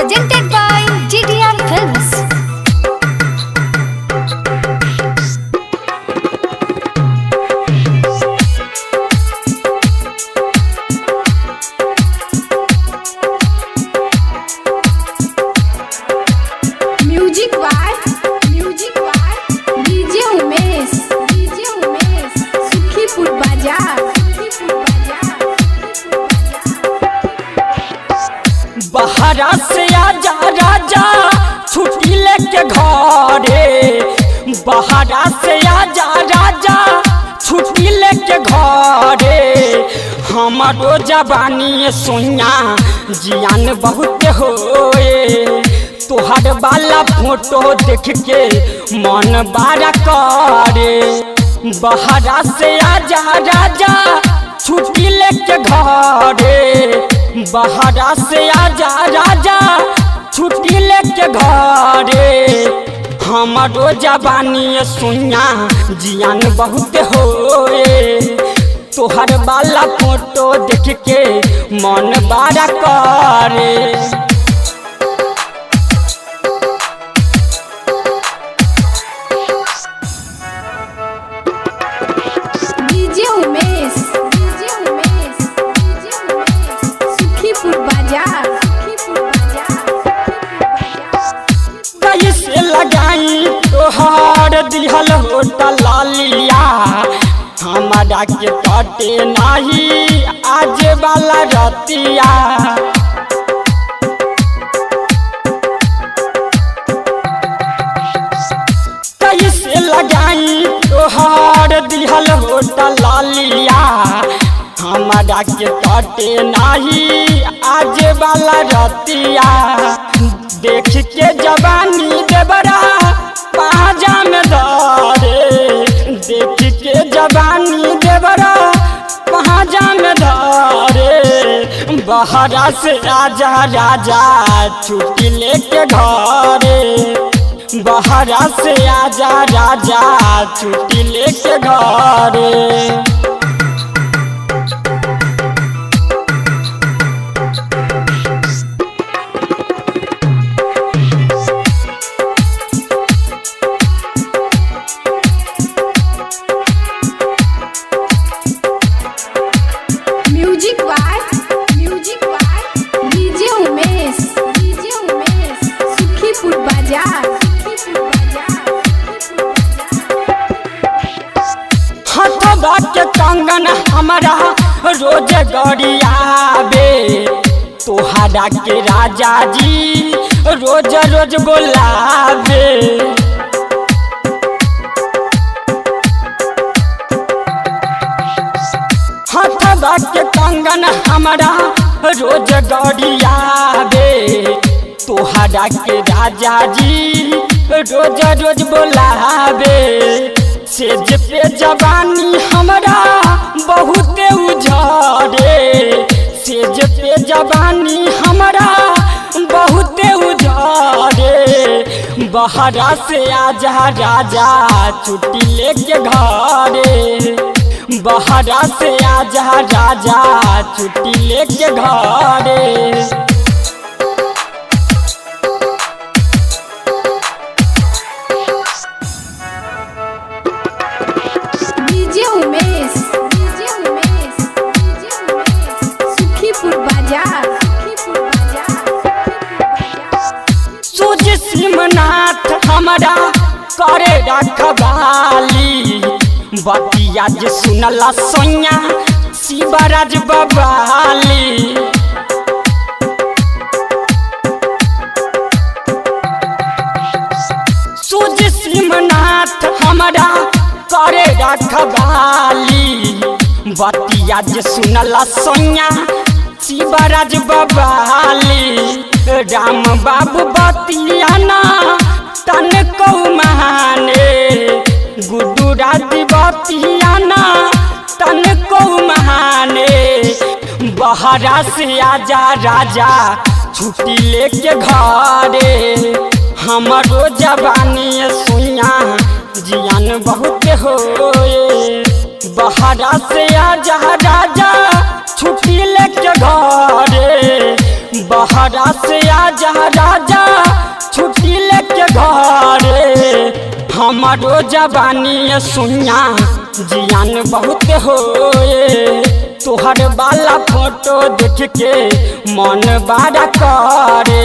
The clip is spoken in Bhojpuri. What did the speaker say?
Presented by GDR Films. Music by DJ Umesh, DJ Umesh, Sukhipur Bazar, Sukhipur Bazar. बहरा से आजा राजा छुट्टी लेके घरे, बहरा से आजा राजा छुट्टी लेके घरे। हमारो जवानी सोनिया जियान बहुत होए, तोहर वाला फोटो देख के मन बारा करे। बहरा से आजा राजा छुट्टी लेके घरे, बहरा से आजा राजा छुट्टी लेके घरे। हमारो जवानी सुइया जियान बहुत होए, तोहर वाला फोटो देख के मन बारा करे। DJ Umesh, DJ Umesh, DJ Umesh, Sukhipur Bazar, Sukhipur Bazar, Sukhipur Bazar. कैसे लगाई तोहर दिहल होटल लालिया, हमारा के कटे नहीं आज वाला रतिया। कैसे लगाई तोहर दिहल होटल लालिया, हमारा के कटे नहीं आज वाला रतिया। देख के जवानी देवरा पाजा में धरे, देख के जवानी देवरा पाजा में धरे। बहरा से राजा राजा छुट्टी लेके घरे, बहरा से आजा राजा छुट्टी लेके घरे। Music by DJ Umesh, DJ Umesh, Sukhipur Bazar, Sukhipur Bazar, Sukhipur Bazar. हथवा के कंगन हमारा रोज गड़ियाबे, तोहरा के राजा जी रोज रोज बोलावे। हथवा के कंगन हमारा रोज गड़ियाबे, तोहरा के राजा जी रोज रोज बोलावे। सेज पे जवानी हमरा बहुत उजरे, सेज पे जवानी हमरा बहुत उजरे। बहरा से आजा राजा छुट्टी लेके घरे, बहरा से आजा राजा छुट्टी लेके घरे। DJ Umesh, DJ Umesh, DJ Umesh, Sukhipur Bazar, Sukhipur Bazar, Sukhipur Bazar. सूज सिमनाथ हमारा करे रखवाली, बतिया जे सुनला सोनिया शिवराज बबाली। सूज सिमनाथ हमारा करे रखवाली, बतिया जे सुनला सोनिया शिवराज बबाली। राम बाबू बतिया ना तन को महाने, गुड्डू राज बतिया ना तन को महाने। बहरा से आजा राजा छुट्टी लेके घरे, हमारो जवानी सुइया जियान बहुत होए। बहरा से आजा राजा छुट्टी लेके घरे, बहरा से आजा राजा छुट्टी लेके घरे। हमारो जवानी सुनिया जियान बहुत होए, तोहर वाला फोटो देख के मन बड़ा करे।